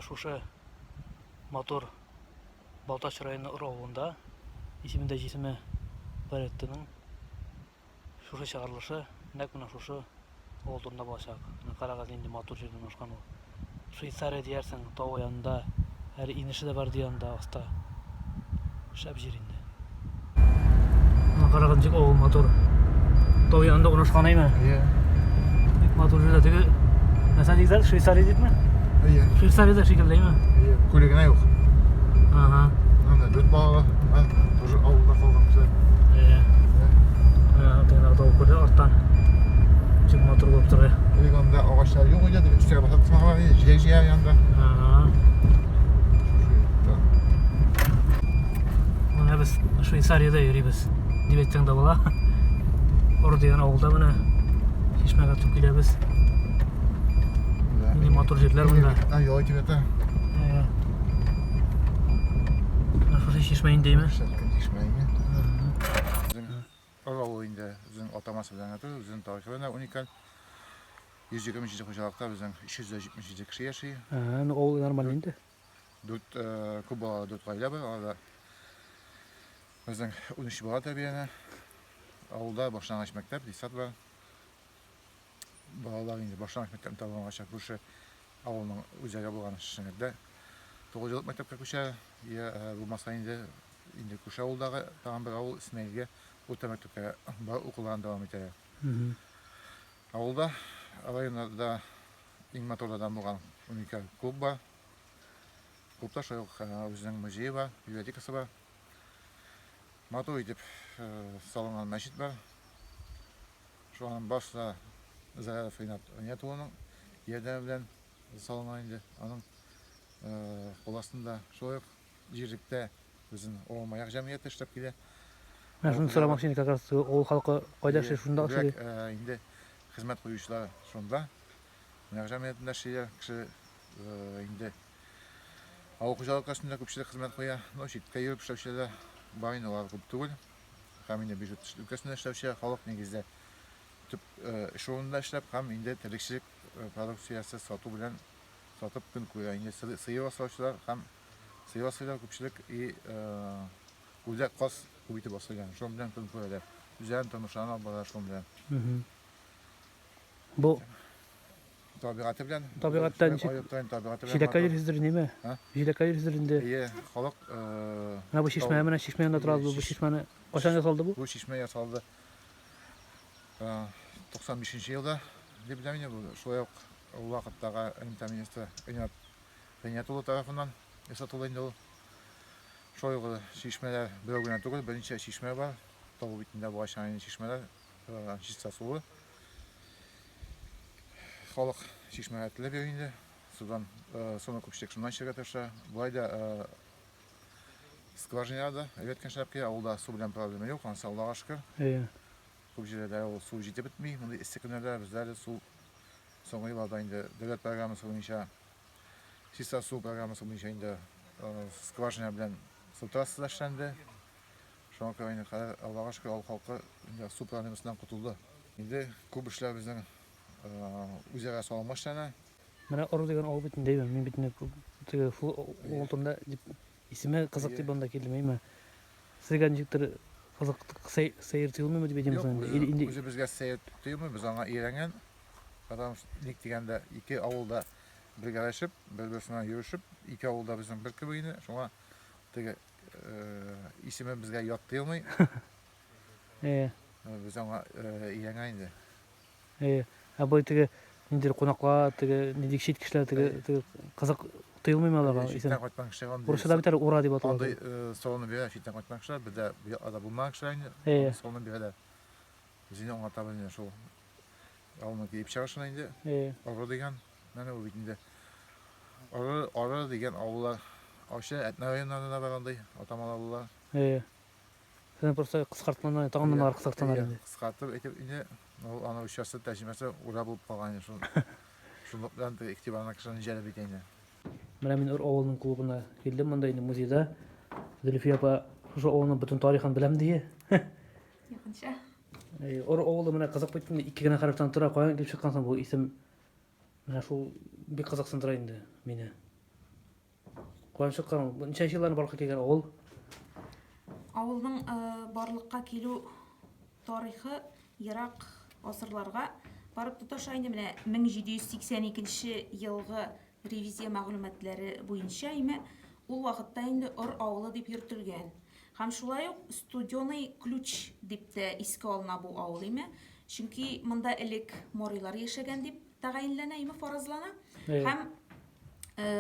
Шушы матур Балтач районы Ор авылында исемендә җисеме проектының шушы чыгарылышы нәкъ менә шушы авыл турында булачак. Менә карагыз, нинди матур җирдә урнашкан ул. Швейцария диярсең, тау янында, әле инеше дә бар ди анда аста. Шәп җир инде. Менә карагыз, ничек авыл матур. Тау янында урнашкан әйме? Әйе. Бик матур җирдә теге. Нәрсә дигезләр? Швейцария дипме? Әйе. Швейцариядә шикелле әйме? Әйе. Күле генә юк. Ага. Менә дүрт балалы, ә, тоже авылда калган кешеләр. Әйе. Менә тегенә тау күрде арттан. Ничек матур булып тора. Элек анда агачлар юк иде, дип өстәгә басып тормагалар иде, җиләк җыя янда. Ага. Менә без Швейцариядә йөрибез, дип әйтсәң дә була. Ор дигән авылда менә чишмәгә төшеп киләбез. Нинди матур җирләр монда. А, ял итеп ята. Менә шушы чишмә инде, әйме? Шәпкән чишмә инде. Ор авылы инде үзенең атамасы белән генә түгел, үзенең тарихы белән дә уникаль. 127 хуҗалыкта безнең 377 кеше яши. Ну авыл нормаль инде. Дүрт күп балалы дүрт гаилә бар, аларда безнең 13 бала тәрбияләнә. Авылда башлангыч мәктәп, детсад бар. Балалар инде башлангыч мәктәпне тәмамлагач күрше авылның үзәге булган Шешәңгердә тугызеллык мәктәпкә күчә. Я булмаса инде инде күрше авылдагы тагын бер авыл Исмәилгә урта мәктәпкә барып укуларын дәвам итәләр. Авылда районнарда иң матурлардан булган уникаль клуб бар. Клубта шулай ук үзенең музее бар, библиотекасы бар. Матур итеп салынган мәчет бар. Шуның барысы да Зараров Ринат Ринат улының ярдәме белән салынган инде. Аның кул астында шулай ук җирлектә безнең Авыл маяк җәмгыяте эшләп килә. Менә шуны сорамакчы идем, как раз авыл халкы кайда эшли, шунда эшли. Инде хезмәт куючылар шунда. Маяк җәмгыятендә эшлиләр. Кеше инде авыл хуҗалыгы өлкәсендә күпчелек хезмәт куя. Но читкә йөреп эшләүчеләр дә бар инде, алар күп түгел. Һәм инде бюджет өлкәсендә эшләүче халык нигездә төп эш урынында эшләп һәм инде терлекчелек продукциясе сату белән сатып көн күрә. Инде сыер асраучылар һәм сыер асрыйлар күпчелек и үрдәк, каз күп итеп асрыйлар. Шуның белән көн күрәләр. Үзләренең тормышларын алып баралар шуның белән. Бу табигате белән. Табигатьтә ничек? Табигате белән. Җиләккә йөрисездер инде, Җиләккә йөрисездер инде. Әйе, халык Менә бу чишмә, менә чишмә янында торабыз. Бу чишмәне кайчан ясалды бу? Бу чишмә ясалды 95 нче елда дип беләм инде. Бу шулай ук ул вакыттагы элемтә министры Ринат Гыйният улы тарафыннан ясатылды инде ул. Шулай ук чишмәләр берәү генә түгел, берничә чишмә бар. Тау битендә булачак инде чишмәләр, чиста суы. Халык чишмәгә теләп йөри инде. Судан суны күпчелек шуннан эчәргә тырыша. Болай да скважиналар да әйбәт кенә эшләп килә. Авылда су белән проблема юк, анысы Аллага шөкер. Әйе. Күп җирләрдә ул су җитеп бетми. Мондый эссе көннәрдә бездә әле су соңгы елларда инде дәүләт программасы буенча, чиста су программасы буенча инде скважина белән су трассасы да эшләнде. Шуңа күрә инде хәзер, Аллага шөкер, авыл халкы инде су проблемасыннан котылды. Инде күп эшләр безнең үзара салымга эшләнә. Менә Ору дигән авыл бит инде, мин бит инде теге шул авыл турында дип исеме кызык дип анда килдем, әйме. Сезгә ничектер кызык, сәер тоелмыймы дип әйтим соң инде. Юк, үзебезгә сәер тоелмый, без аңа өйрәнгән. Потому что ник дигәндә, ике авылда бергәләшеп, бер-берсенә йөрешеп, ике авылда безнең бер кебек инде. Шуңа теге исеме безгә ят тоелмый. Әйе. Без аңа өйрәнгән инде. Әйе. Ә болай теге ниндидер кунаклар, теге нинди чит кешеләр теге теге кызык тоелмыймы аларга? Читтән кайткан кешеләр андый. Урысчада бит әле ура дип атала. Андый сорауны бирә читтән кайткан кешеләр, бездә бу якларда булмаган кешеләр инде. Әйе. Сорауны бирәләр. Без инде аңлатабыз инде шул авылның килеп чыгышын инде. Әйе. Оры дигән, менә ул бит инде. Оры, Оры дигән авыллар Арча, Әтнә районнарында да бар андый атамалы авыллар. Әйе. Сен просто кыскартканнар, тагын да алар кыскартканнар инде. Кыскартып әйтеп инде, ул аның русчасы тәрҗемәсе ура булып калган инде шул. Шунлык белән теге игътибарны кешене җәлеп итә инде. Менә мин Ор авылының клубына килдем, монда инде музейда. Зөлфия апа шушы авылның бөтен тарихын беләм ди. Якынча. Ор авылы менә кызык бит инде, ике генә хәрефтән тора, каян килеп чыккан соң бу исем? Менә шул бик кызыксындыра инде мине. Каян чыккан ул? Ничәнче елларда барлыкка килгән авыл? Авылның барлыкка килү тарихы ерак гасырларга барып тоташа инде. Менә 1782 елгы ревизия мәгълүматлары буенча име, ул вакытта инде Ор авылы дип йөртелгән. Һәм шулай ук Студеный ключ дип тә искә алына бу авыл име. Чөнки монда элек марилар яшәгән дип тәгаенләнә име, фаразлана. Һәм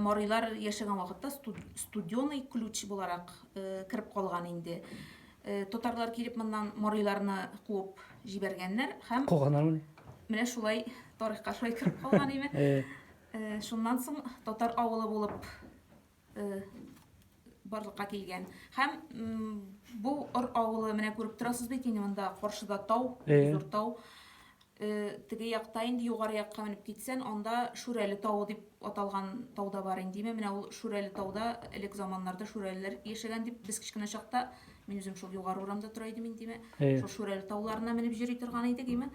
марилар яшәгән вакытта Студеный ключ буларак кереп калган инде. Татарлар килеп моннан мариларны куып җибәргәннәр һәм Куганнармыни? Менә шулай тарихка шулай кереп калган име. Шуннан соң татар авылы булып барлыкка килгән. Һәм бу Ор авылы, менә күреп торасыз бит инде, монда каршыда тау, зур тау. Теге якта инде югары якка менеп китсән, анда Шүрәле тавы дип аталган тау да бар инде. Менә ул Шүрәле тауда элек заманнарда шүрәлеләр яшәгән дип без кечкенә чакта, мин үзем шул югары урамда тора идем инде. Шул Шүрәле тауларына менеп йөри торган идек име.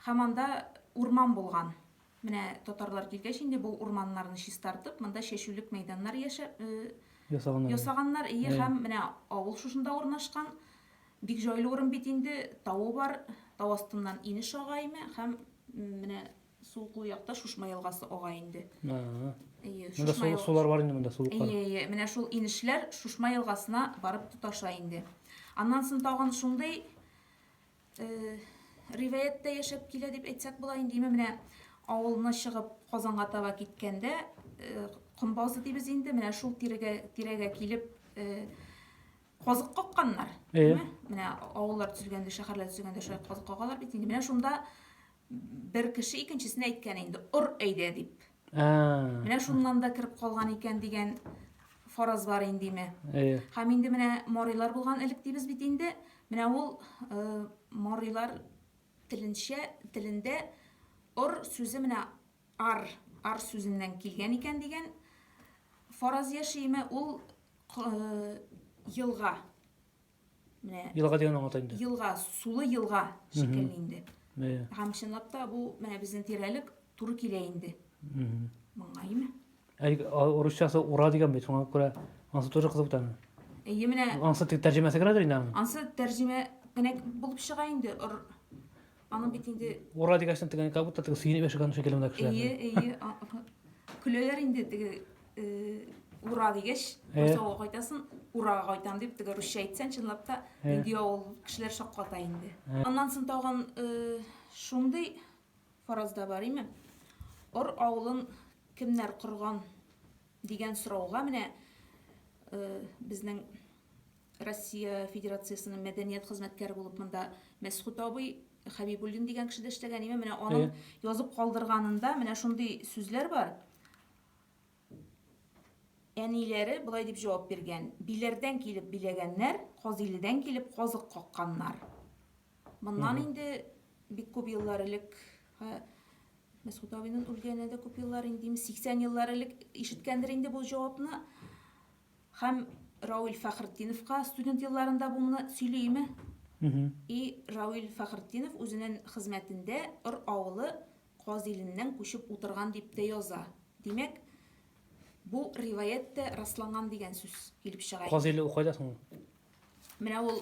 Һәм анда урман булган. Менә татарлар килгәч инде бу урманнарны чистартып, монда чәчүлек мәйданнар яшәп ясаганнар. Ясаганнар, ие, һәм менә авыл шушында урнашкан. Бик җайлы урын бит инде, тавы бар, тау астыннан инеш ага име, һәм менә сул кул якта Шушма елгасы ага инде. Әйе, Монда су, сулар бар инде монда, сулыклар. Әйе, әйе, менә шул инешләр Шушма елгасына барып тоташа инде. Аннан соң тагын шундый риваятьтә яшәп килә дип әйтсәк була инде. Менә авылны чыгып Казанга таба киткәндә, Комбазы дибез инде, менә шул тирәгә тирәгә килеп казык какканнар. Менә авыллар төзелгәндә, шәһәрләр төзелгәндә шулай казык какалар бит инде. Менә шунда бер кеше икенчесенә әйткән инде, "Ор әйдә" дип. Менә шуннан да кереп калган икән дигән фараз бар индеме. Һәм инде менә марилар булган элек дибез бит инде. Менә ул марилар теленчә, телендә ор сүзе менә ар, ар сүзеннән килгән икән дигән фараз яшиме, ул елга. Менә елга дигән аңлата инде. Елга, сулы елга шикелле инде. Һәм чынлап та бу менә безнең тирәлек туры килә инде. Моңа име? Ә урысчасы ура дигән бит, шуңа күрә ансы тоже кызык бит Әйе, менә ансы тик тәрҗемәсе генәдер инде аның. Ансы тәрҗемә генә булып чыга инде. Аның бит инде Ура дигәч теге как будто теге сөенеп яшәгән шикелле монда кешеләр. Әйе, әйе. Көләләр инде теге ура дигәч, кайсы авылга кайтасың, урага кайтам дип теге русча әйтсәң, чынлап та нинди авыл кешеләр шакката инде. Аннан соң тагын шундый фараз да бар име? Ор авылын кемнәр корган дигән сорауга менә безнең Россия Федерациясенең мәдәният хезмәткәре булып монда Мәсхүт абый Хәбибуллин дигән кеше дә эшләгән име. Менә аның язып калдырганында менә шундый сүзләр бар. Әниләре болай дип җавап биргән. Биләрдән килеп биләгәннәр, Казиледән килеп казык какканнар. Моннан инде бик күп еллар элек, Мәсхүт абыйның үлгәненә дә күп еллар инде, 80 еллар элек ишеткәндер инде бу җавапны. Һәм Рауил Фәхретдиновка студент елларында бу моны сөйлиме? И Рауил Фәхретдинов үзенең хезмәтендә Ор авылы Казиленнән күчеп утырган дип тә яза. Димәк, бу риваять тә расланган дигән сүз килеп чыга. Казиле ул кайда соң ул? Менә ул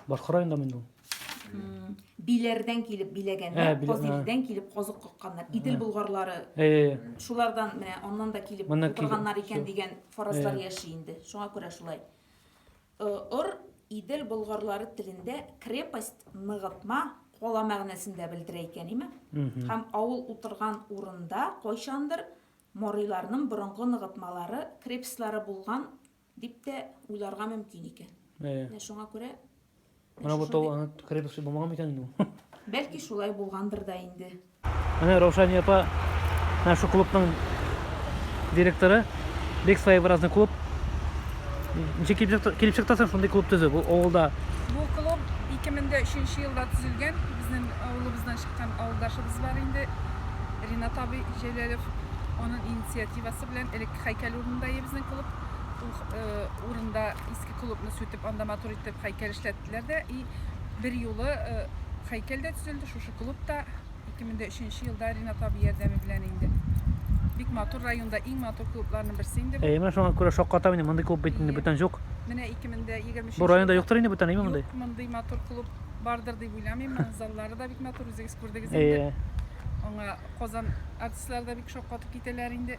Башка районда инде ул. Биләрдән килеп биләгәннәр, Казиледән килеп казык какканнар. Идел болгарлары шулардан менә аннан да килеп утырганнар икән дигән фаразлар яши инде. Шуңа күрә шулай. Ор Идел болгарлары телендә крепость, ныгытма, кала мәгънәсендә белдерә икән, име? Һәм авыл утырган урында кайчандыр мариларның борынгы ныгытмалары, крепостьлары булган дип тә уйларга мөмкин икән. Менә шуңа күрә Менә бу тау аны крепость булмаган микән инде ул? Бәлки шулай булгандыр да инде. Менә Раушания апа, менә шул клубның директоры, бик своеобразный клуб. Ничек килеп чыкты соң шундый клуб төзү бу авылда? Бу клуб 2003 елда төзелгән. Безнең авылыбыздан чыккан авылдашыбыз бар инде, Ринат абый Җәләлов. Аның инициативасы белән элек һәйкәл урынында иде безнең клуб. Ул урында иске клубны сүтеп, анда матур итеп һәйкәл эшләттеләр дә, и бер юлы һәйкәл дә төзелде, шушы клуб та 2003 елда Ринат абый ярдәме белән инде. Бик матур районда иң матур клубларның берсе инде бу. Әйе, менә шуңа күрә шаккатам инде, мондый клуб бит инде бүтән юк. Менә 2023 Бу районда юктыр инде бүтән, әйме мондый? Юк, мондый матур клуб бардыр дип уйламыйм. Моның заллары да бик матур, үзегез күрдегез инде. Әйе. Аңа Казан артистлары да бик шаккатып китәләр инде.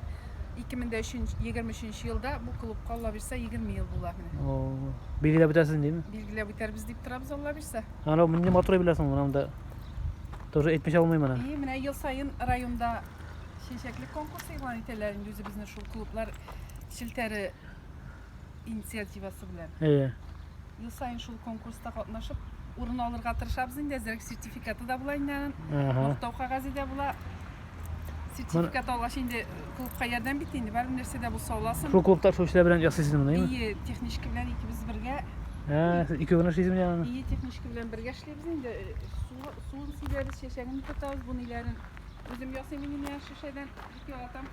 2023 елда бу клубка Алла бирсә 20 ел була менә. О, билгеләп үтәсез инде, әйме? Билгеләп үтәрбез дип торабыз, Алла бирсә. Ана нинди матур беләсең, менә монда тоже әйтмичә булмый менә. И, менә ел саен районда чәчәкле конкурс игълан итәләр инде үзебезнең шул клублар челтәре инициативасы белән. Әйе. Ел саен шул конкурста катнашып, урын алырга тырышабыз инде, әзерәк сертификаты да була инде аның. Мактау кәгазе дә була. Сертификат алгач инде клубка ярдәм бит инде, барыбер нәрсә дә булса аласың. Шул клубта шул эшләр белән ясыйсыз моны, әйеме? Ие, техничка белән икебез бергә. Ә, сез икәү генә эшлисезме аны? Ие, техничка белән бергә эшлибез инде. Су, суын сибәбез, чәчәген утыртабыз, бу ниләрен үзем ясыйм инде менә шешәдән, бик яратам.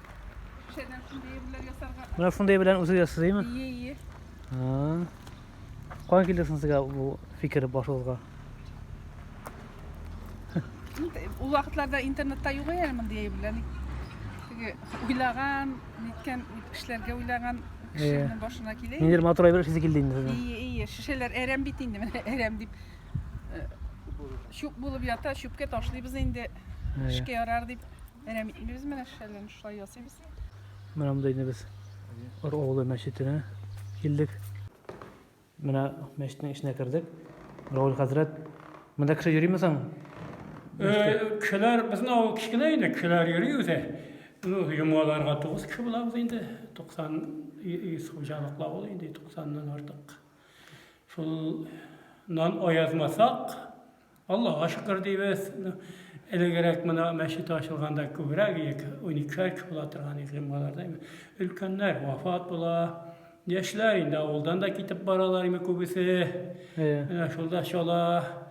Шешәдән шундый әйберләр ясарга. Менә шундый белән үзегез ясыйсыз, әйеме? Ие, ие. Каян килде соң сезгә бу фикер башыгызга? Ул вакытларда интернетта юк әле мондый әйберләр. Теге уйлаган, ниткән, кешеләргә уйлаган кешенең башына килә. Ниндидер матур әйбер эшлисе килде инде сезнең. Ие, ие, шешәләр әрәм бит инде, менә әрәм дип. Чүп булып ята, чүпкә ташлыйбыз инде. Эшкә ярар дип. Әрәм итмибез менә шешәләрне шулай ясыйбыз. Менә монда инде без Ор авылы мәчетенә килдек. Менә мәчетнең эченә кердек. Рауль хәзрәт, монда кеше йөриме соң? Кешеләр, безнең авыл кечкенә инде, кешеләр йөри үзе. Ну, йомгаларга 9 кеше булабыз инде. 90 100 хуҗалыклы авыл инде, 90-нан артык. Шуннан аязмасак, Аллага шөкер дибез. Элегрәк менә мәчет ачылганда күбрәк идек, уникешәр кеше була торган идек җомгаларда. Өлкәннәр вафат була, яшьләр инде авылдан да китеп баралар инде күбесе. Менә шул да чала.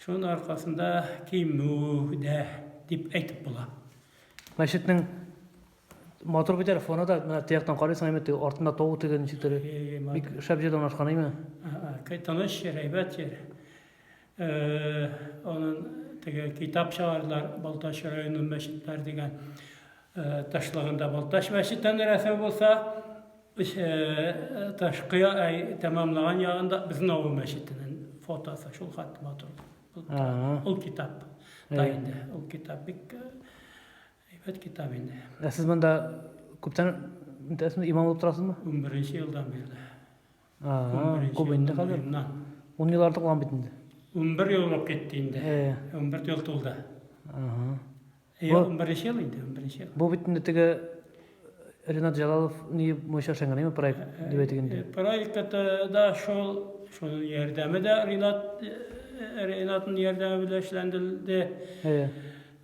Шуның аркасында кимү дә дип әйтеп була. Мәчетнең матур бит әле фоны да, менә тияктан карыйсың, әйме, теге артында тау теге ничектер. Бик шәп җирдә урнашкан, әйме? Тыныч җир, әйбәт җир. Анын теге китап чыгардылар, Балтач районы мәчетләр дигән. Ташлыгында Балтач мәчетенең рәсеме булса, ташкы тәмамлаган ягында безнең авыл мәчетенең фотосы шул хәтле матур. Ул китап та инде, ул китап бик әйбәт китап инде. Ә сез монда күптән имам булып торасызмы? 11 елдан бирле. Күп инде хәзер. Ун ел артык булган бит инде. 11 ел булып китте инде. 11 ел тулды. Ага. 11 ел инде, 11 ел. Бу бит инде теге Ренат Җәлалов ни буенча эшләнгән, әйме проект дип әйтик инде. Проект да шул, шуның ярдәме дә Ренат Ренатның ярдәме белән эшләнделде.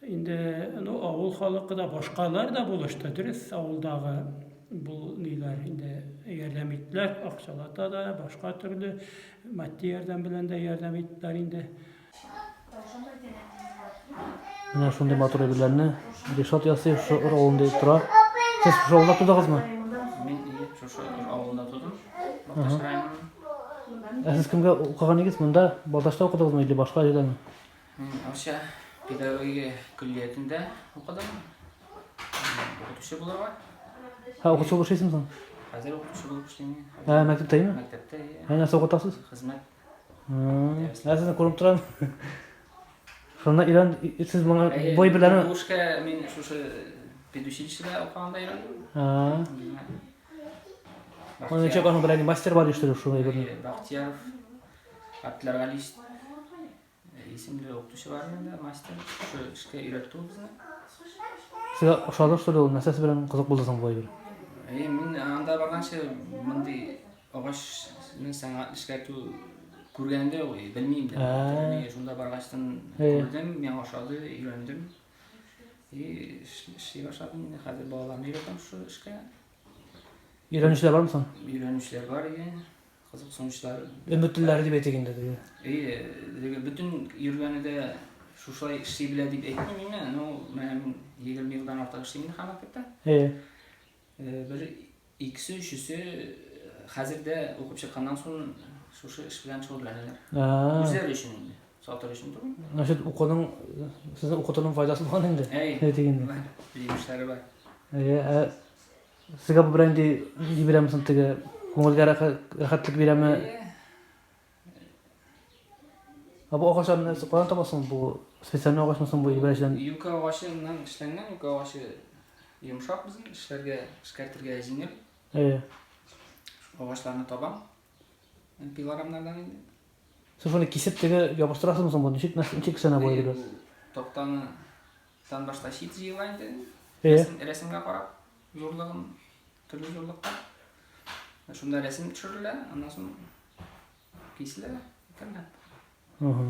Инде, ну, авыл халыкы да, башкалар да булышты, дөрес, авылдагы бу ниләр инде ярдәм иттеләр, акчалата да, башка төрле матди ярдәм белән дә ярдәм иттеләр инде. Менә шундый матур әйберләрне Ришат ясый, шушы Ор авылында тора. Сез шушы авылда тудыгызмы? Мин ие, шушы Ор авылында тудым, Балтач районының. Ә сез кемгә укыган идегез? Монда, Балтачта укыдыгызмы или башка җирдәме? Мин Арча педагогия көллиятендә укыдым. Укытучы булырга. Һә, укытучы булып эшлисеңме соң? Хәзер укытучы булып эшлим. Ә, мәктәптәме? Мәктәптә, иә. Ә, нәрсә укытасыз? Хезмәт. Ә, сезне күреп торам. Шунда өйрән, сез моңа бой белән. Бу эшкә мин шушы педучилищеда укыганда өйрәндем. Ә. Моның ничек аның белән мастер бар иштер шуны әйберне. Бахтияров Абдләргалич Исемле укытучы бар инде, мастер. Шушы эшкә өйрәтте ул безне. Сезгә ошады, что ли, ул? Нәрсәсе белән кызык булды соң бу әйбер? Әйе, мин анда барганчы мондый агачны сәнгатьле эшкәртү күргәнем дә юк, белмим дә. Нигә шунда баргачтын күрдем, миңа ошады, өйрәндем. И эшли башладым инде, хәзер балаларны өйрәтәм шушы эшкә. Өйрәнүчеләр бармы соң? Өйрәнүчеләр бар, әйе. Кызыксынучылар. Өметлеләре дип әйтик инде теге. Әйе, теге бөтен йөргәне дә шушылай эшли белә дип әйтмим инде. Ну, менә мин 20 елдан артык эшлим инде һәм мәктәптә. Әйе. Бер икесе, өчесе хәзер дә укып чыкканнан соң шушы эш белән шөгыльләнәләр. Үзләре өчен инде. Сатыр өчен түгел. Значит, укуның, сезнең укытуның файдасы булган инде. Әйе. Әйтик инде. Җимешләре бар. Әйе, ә сезгә бу берәр нинди ни бирәме соң теге күңелгә рәхәтлек бирәме? Ә бу агачларны каян табасың? Бу специальный агачмы соң бу или берәрсеннән? Юкә агачыннан эшләнгән, юкә агачы йомшак безнең, эшләргә, эшкәртергә җиңел. Әйе. Шул агачларны табам. Пилорамнардан инде. Сез шуны кисеп теге ябыштырасызмы соң бу? Ничек ничек эшләнә бу әйбер? Тактаны тан башта чит җыела инде. Рәсем, рәсемгә карап, зурлыгын, төрле зурлыкта. Шунда рәсем төшерелә, аннан соң Киселә әкренләп. Ага.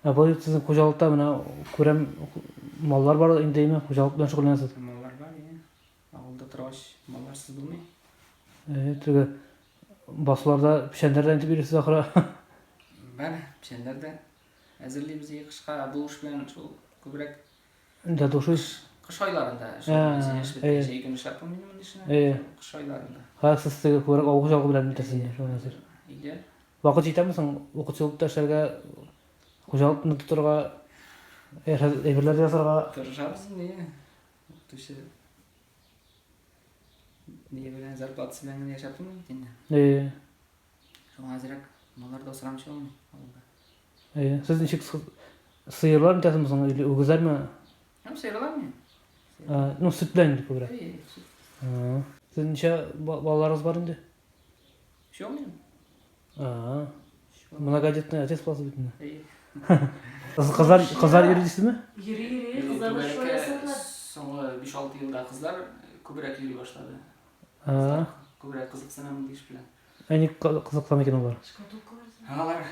Ә бу сезнең хуҗалыкта менә күрәм маллар бар инде, әйме? Хуҗалык белән шөгыльләнәсез. Маллар бар, иә. Авылда торгач, малларсыз булмый. Э, теге басуларда печәннәр дә интеп йөрисез ахры. Бар, печәннәр дә әзерлибез кышка. Бу эш белән шул күбрәк Для души. Кыш айларында эш беткән, җәй көне эшләп булмый мондый эшне. Кыш айларында. Хәзер сез теге күбрәк авыл хуҗалыгы белән итәсез инде, шул хәзер. Өйдә. Вакыт җитәме соң укытучы булып та эшләргә, хуҗалыкны тотарга, әйберләр дә ясарга? Тырышабыз инде, укытучы ни белән зарплатасы белән генә яшәп булмый бит инде. Әйе. Шуңа әзрәк маллар да асрамыйча булмый авылда. Әйе. Сез ничек сыерлар итәсезме соң или үгезләрме? Һәм сыерлар мин. Ну, сөт белән инде күбрәк. Әйе, сөт. Сез ничә балаларыгыз бар инде? Өчәү минем. Многодетный отец буласыз бит инде. Әйе. Кызлар, кызлар йөри дисезме? Йөри, йөри, кызлар да шулай ясадылар. Соңгы 5-6 елда кызлар күбрәк йөри башлады. Күбрәк кызыксына мондый эш белән. Ә ник кызыксана икән алар? Шкатулкалар. Алар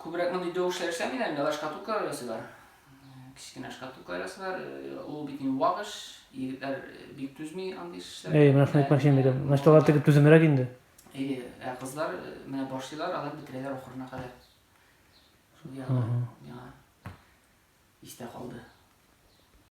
күбрәк мондый дәү эшләр эшләмиләр инде, алар шкатулкалар ясыйлар. Кечкенә шкатулкалар ясыйлар. Ул бит инде вак эш, егетләр бик түзми андый эшләргә. Әй, менә шуны әйтмәкче идем. Значит, алар теге түземрәк инде. Әйе, ә кызлар менә башлыйлар, алар бетерәләр ахырына кадәр. Шул ягы миңа истә калды.